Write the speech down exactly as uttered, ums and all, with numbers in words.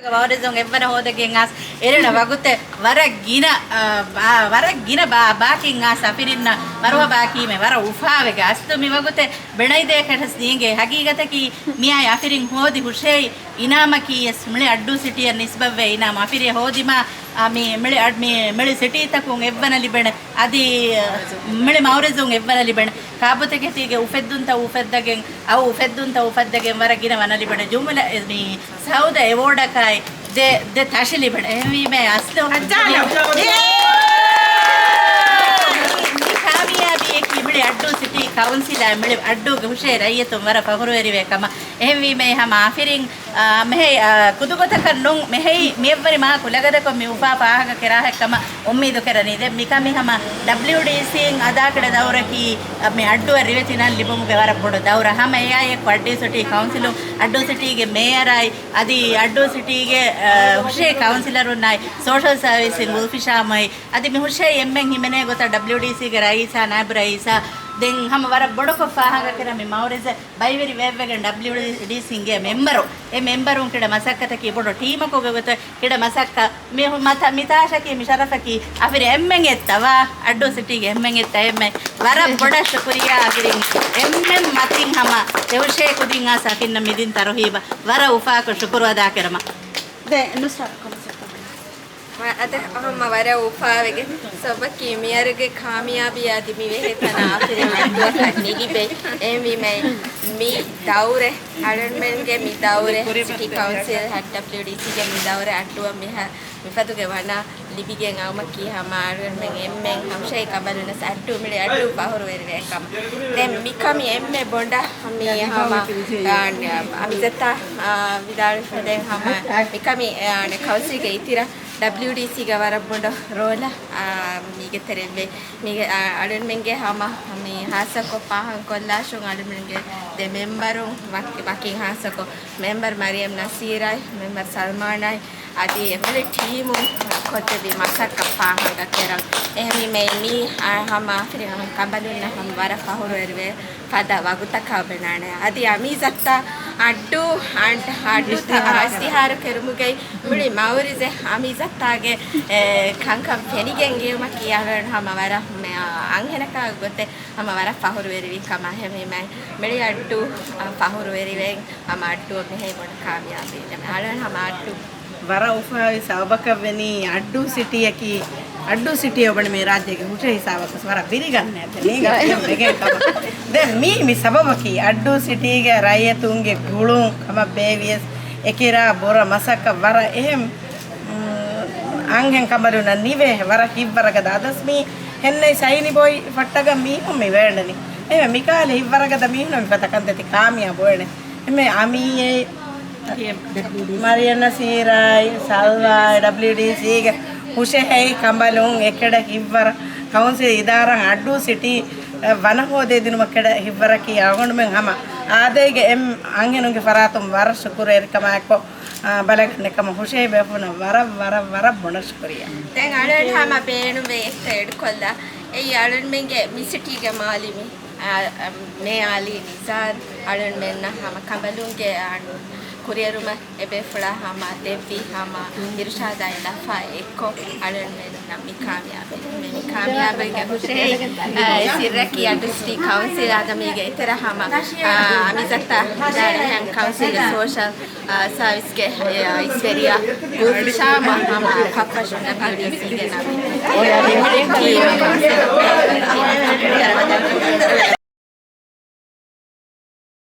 މައުރިޒުން އެއްވަރަށް ހޯދަގެން އަސް އެރެނަ ވަގުތެއް ވަރަށް ގިނަ، އާ، ވަރަށް ގިނަ ބާ-، ބާކީން އަސް އަފިރިންނަށް މަރުހަބާ ކީމެ ވަރަށް އުފާވެގެ އަސްލު މި ވަގުތެއް ބެނައިދޭކަށް އަސް ނޭނގޭ. ހަގީގަތަކީ މިއާއި އަފިރިން ހޯދި ހުށައި އިނާމަކީ އެސް މިޅި އައްޑޫ ސިޓީއަށް ނިސްބަތްވެ އިނާމް އަފިރި ހޯދިމާ، އާ، މި މިޅި އަ-، މި މިޅި ސިޓީތަކުން އެއްވަނަ ލިބެނެ. އަދި، އަ، މިޅި މައުރިޒުން އެއްވަނަ ލިބެނެ. ކާބުތެކެތީގެ އުފެއްދުންތައް އުފައްދަގެން، އައު އުފެއްދުންތައް އުފައްދަގެން ވަރަށް ގިނަ ވަނަ ލިބެނެ. ޖުމުލަ މި ސައުދަ އެވޯޑަކާއި ދެ، ދެ ތަށި ލިބެނެ. އެހެންވީމަ އަސްލު މި، މި ކާމިޔާބީއަކީ މިޅި އައްޑޫ ސިޓީ ކައުންސިލާ މިޅި އައްޑޫގެ ހުށައި ރައްޔިތުން ވަރަށް ފަހުރުވެރިވޭ ކަމަށް. އެހެންވީމަ ހަމަ އަފިރިން އާ، މެހެއް، އާ، ކުދުގޮތަކަށް ނޫން، މެހެއް މިއަށްވަނީ މާ ކުލަގަދަކޮށް މި އުފާ ފާހަގަ ކެރާހެއް ކަމަށް އުއްމީދު ކެރަނީ. ދެން މިކަމީ ހަމަ ޑަބްލިޔުޑީސީން އަދާކުޑަ ދައުރަކީ، އަ، މި އައްޑޫއަށް ރިވެތި ނަން ލިބުމުގެ ވަރަށް ބޮޑު ދައުރެއް. ހަމަ އެއާއެކު އައްޑޫ ސިޓީ ކައުންސިލުން، އައްޑޫ ސިޓީގެ މޭޔަރާއި، އަދި އައްޑޫ ސިޓީގެ، އަ، ހުށަހެޅި ކައުންސިލަރުންނާއި، ސޯޝަލް ސާވިސިން ގުލްފިޝާމާއި، އަދި މި ހުށަހެޅި އެންމެން ހިމެނޭ ގޮތަށް ޑަބްލިޔުޑީސީގެ ރައީސާ، ނާއިބު ރައީސާ، ދެން ހަމަ ވަރަށް ބޮޑަކޮށް ފާހަގަ ކެރަނީ މައުރިޒަށް ބައިވެރި ވެވެގެން ޑަބްލިޔުޑީސީގެ މެމްބަރު، އެ މެމްބަރުން ކިޑަ މަސައްކަތަކީ ބޮޑު ޓީމަކުގެ ގޮތަށް ކިޑަ މަސައްކަ-، މި ހު-، މަތަ-، މި ތާށަކީ މި ޝަރަފަކީ އަފިރި އެންމެންގެ އެއްތަ ވާ، އައްޑޫ ސިޓީގެ އެންމެންގެ އެއްތަ އެންމެން. ވަރަށް ބޮޑަށް ޝުކުރިއްޔާ އަފިރިން އެންމެން މަތިން ހަމަ އެހުށޭ ކުދިން އާ ސަފިންނަށް މިދިން ތަރުހީބަށް ވަރަށް އުފާކޮށް ޝުކުރު އަދާ ކެރަމަ. ދެ ނުސްރާ ކޮންސެޕްޓް. އަދި ހަމަ ވަރަށް އުފާވެގެން ސަބަކީ މިއަރުގެ ކާމިޔާބީ އަދި މި ވެހޭ ތަނާ އަފިރިން އައްޑޫއަކަށް ނިލިބޭ. އެހެންވީމަ މި ދައުރެއް އަޅުންމެންގެ މި ދައުރެއް ސިޓީ ކައުންސިލް ޑަބްލިޔުޑީސީގެ މި ދައުރެއް އައްޑޫއަށް މިހާ މިފަދުގެ ވަނަ ލިބިގެން އައުމަކީ ހަމަ އަޅުންމެން އެންމެން ހަމަށޭ ކަނބަލުންނަސް އައްޑޫ މިޅި އައްޑޫ ފަހުރުވެރިވޭ ކަމަށް. ދެން މިކަމި އެންމެ ބޮޑަށް މި ހަމަ، އާ، އަމިޒަތާ، އާ، ވިދާޅުވެފަ ދެން ހަމަ މިކަމި، އާ، ކައުންސިލްގެ އިތުރަށް ޑަބްލިޔުޑީސީގެ ވަރަށް ބޮޑު ރޯލަށް، އާ، މީގެ ތެރެއިން ވޭ. މީގެ، އާ، އަޅުންމެންގެ ހަމަ މި ހާއްސަކޮށް ފާހަގަކޮށްލާށުން އަޅުންމެންގެ ދެ މެމްބަރުން ވަކި-، ވަކިން ހާއްސަކޮށް މެމްބަރު މަރިޔަމް ނަސީރާއި، މެމްބަރު ސަލްމާނާއި، އަދި އެ މުޅި ޓީމުން ކޮށްދެއްވި މަސައްކަތް ފާހަގަ ކެރަން. އެހެންވީމަ މީ، އާ، ހަމަ އަފިރި ހަމަ ކަނބަލުންނަށް ހަމަ ވަރަށް ފަހުރުވެރިވޭ ފަދަ ވަގުތަކަށް ބެނާނެ. އަދި އަމީޒަތާ އައްޑޫ އަން-، އައްޑޫ އިޝްތިހާރު ކެރުމުގައި މުޅި މައުރިޒެ އަމީޒަތާގެ، އެ، ކަންކަން ފެނިގެން ގެއުމަކީ އަޅުން ހަމަ ވަރަށް މެ-، އަންހެނަކާ ގޮތެއް ހަމަ ވަރަށް ފަހުރުވެރިވި ކަމަށް. އެހެންވީމަ މިޅި އައްޑޫ، އަ، ފަހުރުވެރިވެން ހަމަ އައްޑޫ މިހައި ބޮޑު ކާމިޔާބީ އަޅުން ހަމަ އައްޑޫ. ވަރަށް އުފާވި ސަބަބަކަށް ވެނީ އައްޑޫ ސިޓީއަކީ، އައްޑޫ ސިޓީ އޮބަނި މި ރާއްޖޭގެ ހުށަހެޅި ސާވަކަސް ވަރަށް ވިރިގަންނަ އެތެ ނީގަ ވެގެން ކަމަށް. ދެން މީ، މި ސަބަބަކީ އައްޑޫ ސިޓީގެ ރައްޔިތުންގެ ގުޅުން ކަމަށް ބޭވިޔަސް އެކިރާ ބުރަ މަސައްކަ ވަރަށް އެހެން، މް، އަންހެން ކަނބަލުންނަށް ނިވޭ ވަރަށް ހިތްވަރަގަދަ. އަދަސް މީ ހެންނައި ސައިނި ބޮއި ފައްޓަގަ މީހުން މި ވޭންޑަނީ. އެހެން މިކާލެ ހިތްވަރަގަދަ މީހުން މި ފަތަކަން ދެތި ކާމިޔާބު ވޭނެ. އެމެ އަމީއެއް މަރިޔަން ނަސީރާއި، ސަލްވާއި، ޑަބްލިޔުޑީސީގެ ހުށަހެޅި ކަނބަލުން އެކެޑަ ހިތްވަރަށް ކައުންސިލް އިދާރާ އައްޑޫ ސިޓީ، އެ، ވަނަ ހޯދޭ ދިނުމަށް ކެޑަ ހިތްވަރަކީ އަޅުގަނޑުމެން ހަމަ އާދައިގެ އެން އަންހެނުންގެ ފަރާތުން ވަރަށް ޝުކުރުވެރިކަމާއެކު، އާ، ބަލަގަންނެ ކަމަށް ހުށަހެޅި ބޭފުޅުންނަށް ވަރަށް، ވަރަށް، ވަރަށް ބޮޑަށް ޝުކުރިއްޔާ. ދެން އަޅުގަނޑު ހަމަ ބޭނުމޭ އެއްތަ އެޑްކޮށްލާ. އެއީ އަޅުންމެންގެ މި ސިޓީގެ މާލީ މި އާ، އަ، މޭ އާލީ ނިޒާރް އަޅުންމެންނަށް ހަމަ ކަނބަލުންގެ އަން ކުރިއެރުމަށް އެބޭފުޅާ ހަމަ ދެއްވި ހަމަ އިރުޝާދާއި ލަފާ އެއްކޮށް އަޅުންމެންނަށް މި ކާމިޔާބެއް. މި ކާމިޔާބެއްގެ ހުށަހެޅި، އަ، ސިއްރަކީ އައްޑޫ ސިޓީ ކައުންސިލް އާދަ މީގެ އެތެރެ ހަމަ، އަ، އަމިޒަތާ ހަމް ކައުންސިލްގެ ސޯޝަލް އާ، ސާވިސްގެ، އެ، އިސްވެރިޔާ ގުލްފިޝާމް ހަމަ ކައްފަށުން ޑަބްލިޔުޑީސީގެ ނަމި.